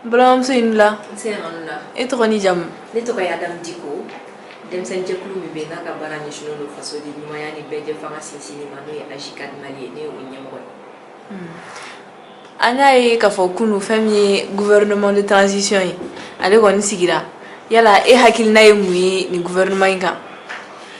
Balimamuso, i ni wula. Nse, a ni wula. E tɔgɔ ni jamu? Ne tɔgɔ ye Adamu Diko. Denmisɛnninjɛkulu min bɛ yen n'a ka baara ɲɛsinnen don fasoden ɲumanya ni bɛɛjɛ fanga sinsinni ma, n'o ye AJCAD Mali ye, ne ye o ɲɛmɔgɔ ye. An y'a ye k'a fɔ kunun, fɛn min ye gouvernement de transition ye, ale kɔni sigira. Yala e hakilina ye mun ye nin gouvernement in kan?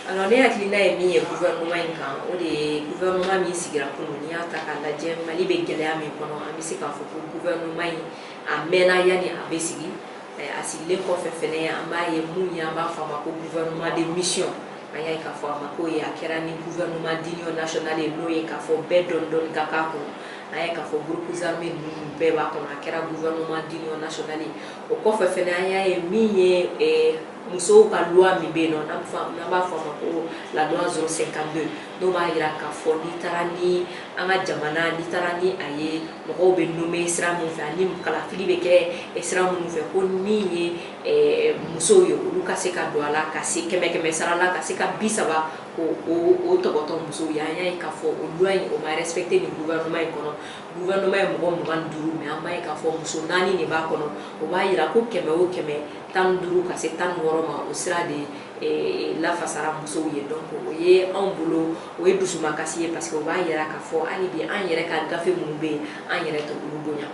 Alors, ne hakilina ye min ye gouvernement in kan, o de ye gouvernement min sigira kunun, n'i y'a ta k'a lajɛ, Mali bɛ gɛlɛya min kɔnɔ, an bɛ se k'a fɔ ko gouvernement in a mɛnna yanni a bɛ sigi. A sigilen kɔfɛ fɛnɛ, an b'a ye mun ye, an b'a fɔ a ma ko gouvernement de mission. An y'a ye k'a fɔ a ma k'o ye, a kɛra ni gouvernement d'union nationale ye, n'o ye k'a fɔ bɛɛ dɔɔni dɔɔni ka k'a kɔnɔ. An y'a ye k'a fɔ groupes armés ninnu bɛɛ b'a kɔnɔ. A kɛra gouvernement d'union nationale ye. O kɔfɛ fɛnɛ, an y'a ye min ye musow ka loi min bɛ yen nɔ, n'an b'a fɔ a ma ko la loi 052, n'o b'a jira k'a fɔ n'i taara ni an ka jamana, n'i taara ni a ye mɔgɔw bɛ nommer sira min fɛ ani kalafili bɛ kɛ sira minnu fɛ, ko min ye musow ye, olu ka se ka don a la ka se kɛmɛ kɛmɛ sara la, ka se ka 30 ko o tɔgɔtɔ musow ye. An y'a ye k'a fɔ o loi in, o ma respecté nin gouvernement in kɔnɔ. Gouvernement ye mɔgɔ 25, mais an b'a ye k'a fɔ muso naani de b'a kɔnɔ. O b'a jira ko kɛmɛ o kɛmɛ, 15 ka se 16 ma, o sira de lafasara musow ye. Donc o ye anw bolo, o ye dusumakasi ye, parce que o b'a jira k'a fɔ hali bi an yɛrɛ ka gafe minnu bɛ yen, an yɛrɛ tɛ olu bonya.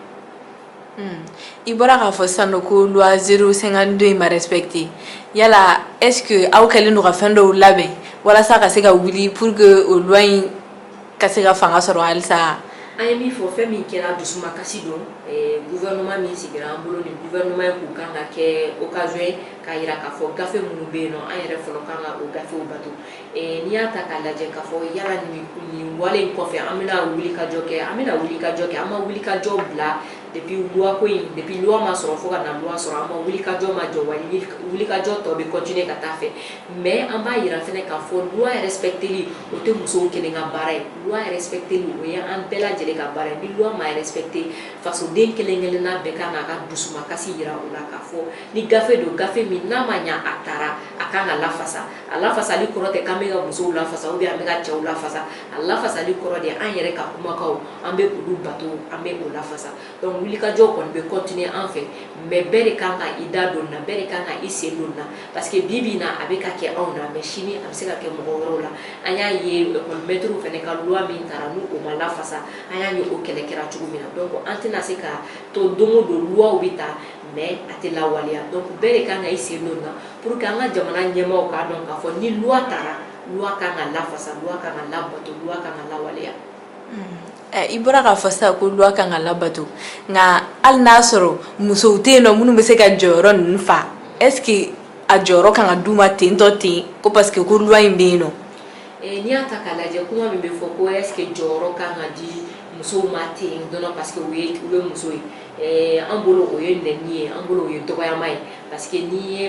I bɔra k'a fɔ sisan nɔ ko loi 052 in ma respecté. Yala est ce que aw kɛlen don ka fɛn dɔw labɛn walasa ka se ka wuli pour que o loi in ka se ka fanga sɔrɔ halisa? An ye min fɔ, fɛn min kɛra, dusumakasi don. Gouvernement min sigira an bolo, ni gouvernement in kun kan ka kɛ occasion ye k'a jira k'a fɔ gafe minnu bɛ yen nɔ, an yɛrɛ fɔlɔ kan ka o gafew bato. N'i y'a ta k'a lajɛ k'a fɔ yala nin wale in kɔfɛ, an bɛna wuli ka jɔ kɛ, an bɛna wuli ka jɔ kɛ. An ma wuli ka jɔ bila depuis loi ko in, depuis loi ma sɔrɔ fo ka na loi sɔrɔ, an ma wuli ka jɔ ma jɔ, wa wuli ka jɔ tɔ bɛ continuer ka taa fɛ. Mais an b'a yira fɛnɛ k'a fɔ loi respecteli, o tɛ musow kelen ka baara ye. Loi respecteli, o ye an bɛɛ lajɛlen ka baara ye. Ni loi ma respecté, fasoden kelen kelenna bɛɛ kan k'a ka dusumakasi yira o la, k'a fɔ ni gafe don, gafe min n'a ma ɲa a taara, a kan ka lafasa. A lafasali kɔrɔ tɛ k'an bɛ ka musow lafasa ou bien an bɛ ka cɛw lafasa. A lafasali kɔrɔ de, an yɛrɛ ka kumakanw, an bɛ olu bato, an bɛ o lafasa. Donc wulikajɔ kɔni bɛ continuer an fɛ, mais bɛɛ de kan ka i da don na, bɛɛ de kan ka i sen don na, parce que bi bi in na, a bɛ ka kɛ anw na, mais sini a bɛ se ka kɛ mɔgɔ wɛrɛw la. An y'a ye école maître fana ka loi min taara, n'u o ma lafasa, an y'a ye o kɛlɛ kɛra cogo min na. Donc an tɛna se ka to don o don loi bɛ ta, mais a tɛ lawaleya. Donc bɛɛ de kan ka i sen don na pour que an ka jamana ɲɛmaaw k'a dɔn k'a fɔ ni loi taara, loi kan ka lafasa, loi kan ka labato, loi kan ka lawaleya. I bɔra k'a fɔ sisan ko loi kan ka labato, nka hali n'a sɔrɔ musow tɛ yen nɔ minnu bɛ se ka jɔyɔrɔ ninnu fa, est ce que a jɔyɔrɔ kan ka d'u ma ten tɔ ten ko parce que ko loi in bɛ yen nɔ? N'i y'a ta k'a lajɛ, kuma min bɛ fɔ ko est ce que jɔyɔrɔ kan ka di musow ma ten dɔrɔn parce que u ye muso ye, an bolo o ye nɛni ye, an bolo o ye dɔgɔyama ye, parce que n'i ye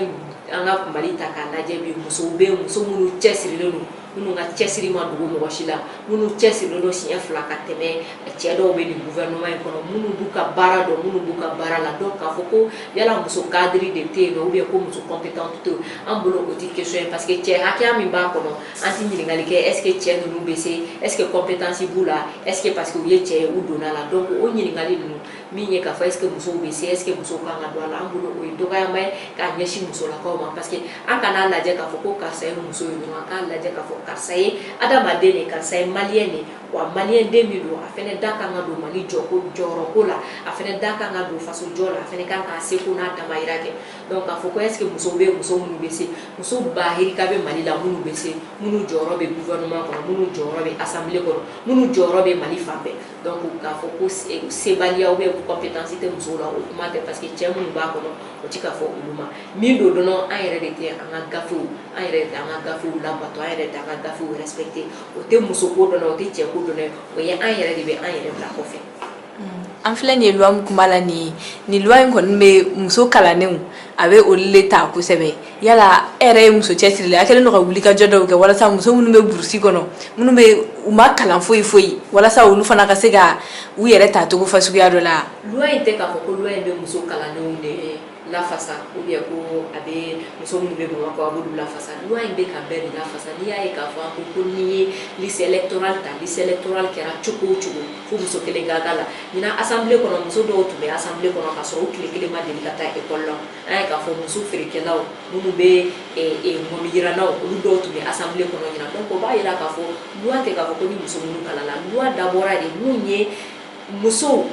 an ka Mali ta k'a lajɛ bi, musow bɛ yen, muso minnu cɛsirilen don, minnu ka cɛsiri ma dogo mɔgɔ si la, minnu cɛsirilen don siɲɛ fila ka tɛmɛ cɛ dɔw bɛ nin gouvernement in kɔnɔ, minnu b'u ka baara dɔn, minnu b'u ka baara la. Donc k'a fɔ ko yala muso cadre de tɛ yen nɔ ou bien ko muso compétente tɛ yen, an bolo o tɛ question ye, parce que cɛ hakɛya min b'a kɔnɔ, an tɛ ɲininkali kɛ est ce que cɛ ninnu bɛ se, est ce que compétence b'u la, est ce que parce que u ye cɛ ye, u donna la. Donc o ɲininkali ninnu min ye k'a fɔ est ce que musow bɛ se, est ce que musow kan ka don a la, an bolo o ye dɔgɔyama ye k'a ɲɛsin musolakaw ma, parce que an kan'a lajɛ k'a fɔ ko karisa ye muso ye dɔrɔn, an k'a lajɛ k'a fɔ karisa ye adamaden de, karisa ye malien de. Wa malien den min don, a fɛnɛ da kan ka don Mali jɔko jɔyɔrɔko la, a fɛnɛ da kan ka don faso jɔ la, a fɛnɛ kan k'a seko n'a damayira kɛ. Donc k'a fɔ ko est ce que musow bɛ, muso minnu bɛ se, muso bahirika bɛ Mali la minnu bɛ se, minnu jɔyɔrɔ bɛ gouvernement kɔnɔ, minnu jɔyɔrɔ bɛ assemblée kɔnɔ, minnu jɔyɔrɔ bɛ Mali fan bɛɛ. Donc k'a fɔ ko sebaliya ou bien compétence tɛ musow la, o kuma tɛ, parce que cɛ minnu b'a kɔnɔ, o ti k'a fɔ olu ma min don dɔrɔn. An yɛrɛ de tɛ an ka gafew, an yɛrɛ de tɛ an ka gafew labato, an yɛrɛ tɛ an ka gafew respecté. O tɛ muso ko dɔn, o tɛ cɛ ko dɔn, o ye an yɛrɛ de bɛ an yɛrɛ bila kɔfɛ. An filɛ nin ye loi min kuma la nin ye, nin loi in kɔni bɛ muso kalannenw, a bɛ olu de ta kosɛbɛ. Yala e yɛrɛ ye muso cɛsirilen, a kɛlen don ka wulikajɔ dɔw kɛ walasa muso minnu bɛ brousse kɔnɔ, minnu bɛ u ma kalan foyi foyi, walasa olu fana ka se ka u yɛrɛ ta cogo fasuguya dɔ la? Loi in tɛ k'a fɔ ko loi in bɛ muso kalannenw de lafasa ou bien ko a bɛ muso minnu bɛ Bamakɔ, a b'olu lafasa. Loi in bɛ ka bɛɛ de lafasa. N'i y'a ye k'a fɔ a ko ko n'i ye liste électorale ta, liste électorale kɛra cogo o cogo, fo muso kelen ka k'a la. Ɲinan assemblée kɔnɔ, muso dɔw tun bɛ assemblée kɔnɔ k'a sɔrɔ u tile kelen ma deli ka taa école la. An y'a ye k'a fɔ muso feerekɛlaw minnu bɛ ŋɔmiyirannaw, olu dɔw tun bɛ assemblée kɔnɔ ɲinan. Donc o b'a yira k'a fɔ loi tɛ k'a fɔ ko ni muso minnu kalanna. Loi dabɔra de mun ye? Musow,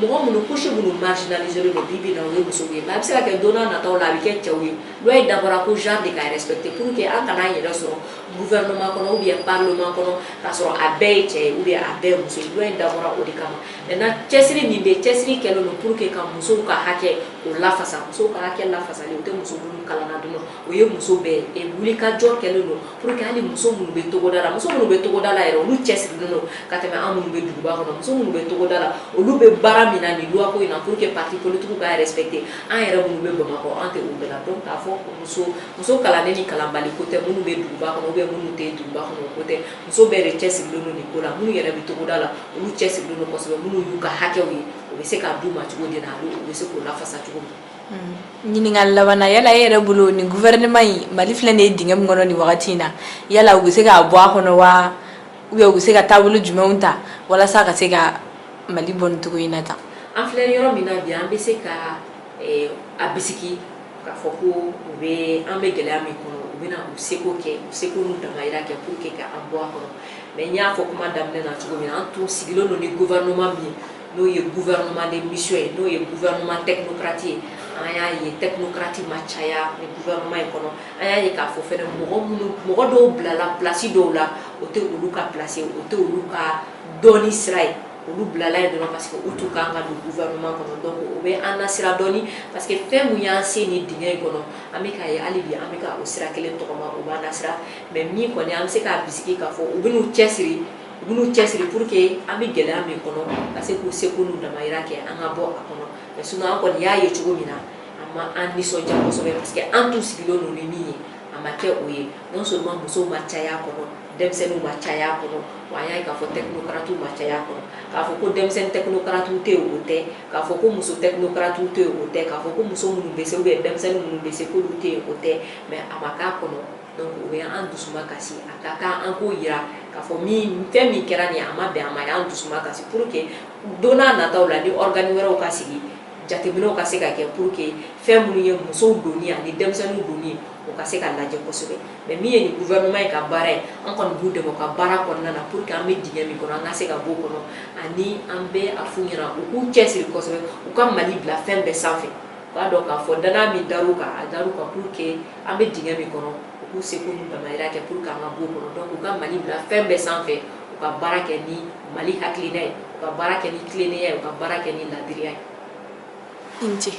mɔgɔ minnu, couche minnu marginalisé don bi bi in na, o ye musow ye, mais a bɛ se ka kɛ don n'a nataw la, a bɛ kɛ cɛw ye. Loi in dabɔra ko genre de ka respecter pour que an kana an yɛrɛ sɔrɔ gouvernement kɔnɔ ou bien parlement kɔnɔ k'a sɔrɔ a bɛɛ ye cɛ ye ou bien a bɛɛ ye muso ye. Loi in dabɔra o de kama. Maintenant, cɛsiri min bɛ, cɛsiri kɛlen don pour que ka musow ka hakɛ o lafasa. Musow ka hakɛ lafasali, o tɛ muso minnu kalanna dɔrɔn, o ye muso bɛɛ ye. Wulikajɔ kɛlen don pour que hali muso minnu bɛ togoda la, muso minnu bɛ togoda la yɛrɛ, olu cɛsirilen don ka tɛmɛ an minnu bɛ duguba kɔnɔ. Muso minnu bɛ togoda la, olu bɛ baara min na nin loi ko in na pour que parti politique ka respecter, an yɛrɛ minnu bɛ Bamakɔ, an tɛ o bɛɛ la. Donc k'a fɔ muso kalannen ni kalanbali ko tɛ, minnu bɛ duguba kɔnɔ ou bien minnu tɛ duguba kɔnɔ, o ko tɛ. Muso bɛɛ de cɛsirilen don nin ko la. Minnu yɛrɛ bɛ togoda la, olu cɛsirilen don kosɛbɛ. Minnu y'u ka hakɛw ye, u bɛ se k'a d'u ma cogo di na, u bɛ se k'o lafasa cogo min. Ɲininkali laban na, yala e yɛrɛ bolo, nin gouvernement in, Mali filɛ nin ye dingɛ min kɔnɔ nin wagati in na, yala u bɛ se k'a bɔ a kɔnɔ wa, ou bien u bɛ se ka taabolo jumɛnw ta walasa ka se ka Mali bɔ nin cogo in na tan? An filɛ yɔrɔ min na bi, an bɛ se ka a bisigi k'a fɔ ko u bɛ, an bɛ gɛlɛya min kɔnɔ, u bɛna u seko kɛ, u seko n'u damayira kɛ pour que ka an bɔ a kɔnɔ. Mais n y'a fɔ kuma daminɛ na cogo min na, an tun sigilen don ni gouvernement min ye, n'o ye gouvernement de mission ye, n'o ye gouvernement technocrate ye, an y'a ye technocrate ma caya ni gouvernement in kɔnɔ. An y'a ye k'a fɔ fɛnɛ, mɔgɔ minnu, mɔgɔ dɔw bilala place dɔw la, o tɛ olu ka place ye, o tɛ olu ka dɔɔni sira ye. Olu bilala yen dɔrɔn parce que u tun kan ka don gouvernement kɔnɔ. Donc o bɛ an nasira dɔɔni, parce que fɛn mun y'an se nin dingɛ in kɔnɔ, an bɛ k'a ye hali bi, an bɛ ka o sira kelen tɔgɔma, o b'an nasira. Mais min kɔni, an bɛ se k'a bisigi k'a fɔ u bɛ n'u cɛsiri, u bɛ n'u cɛsiri pour que an bɛ gɛlɛya min kɔnɔ, ka se k'u seko n'u damayira kɛ, an ka bɔ a kɔnɔ. Mais sinon, an kɔni y'a ye cogo min na, an ma an nisɔndiya kosɛbɛ, parce que an tun sigilen don ni min ye, a ma kɛ o ye. Non seulement musow ma caya a kɔnɔ, denmisɛnninw ma caya a kɔnɔ, wa an y'a ye k'a fɔ technocrates ma caya a kɔnɔ. K'a fɔ ko denmisɛnnin technocrates tɛ yen, o tɛ. K'a fɔ ko muso technocrates tɛ yen, o tɛ. K'a fɔ ko muso minnu bɛ se ou bien denmisɛnnin minnu bɛ se, k'olu tɛ yen, o tɛ. Mais a ma k'a kɔnɔ. Donc o bɛ an dusuma kasi. A ka kan an k'o yira k'a fɔ min, fɛn min kɛra nin ye, a ma bɛn a ma, a y'an dusuma kasi, pour que don n'a nataw la, ni organe wɛrɛw ka sigi, jateminɛw ka se ka kɛ pour que fɛn minnu ye musow donni ani denmisɛnninw donni, o ka se ka lajɛ kosɛbɛ. Mais min ye nin gouvernement in ka baara ye, an kɔni b'u dɛmɛ u ka baara kɔnɔna na pour que an bɛ dingɛ min kɔnɔ, an ka se ka bɔ o kɔnɔ. Ani an bɛ a f'u ɲɛna, u k'u cɛsiri kosɛbɛ, u ka Mali bila fɛn bɛɛ sanfɛ, u k'a dɔn k'a fɔ danaya min dar'u kan, a dar'u kan pour que an bɛ dingɛ min kɔnɔ, u k'u seko n'u damayira kɛ pour que an ka bɔ o kɔnɔ. Donc u ka Mali bila fɛn bɛɛ sanfɛ, u ka baara kɛ ni Mali hakilina ye, u ka baara kɛ ni tilennenya ye, u ka baara kɛ ni ladiriya ye. I ni ce.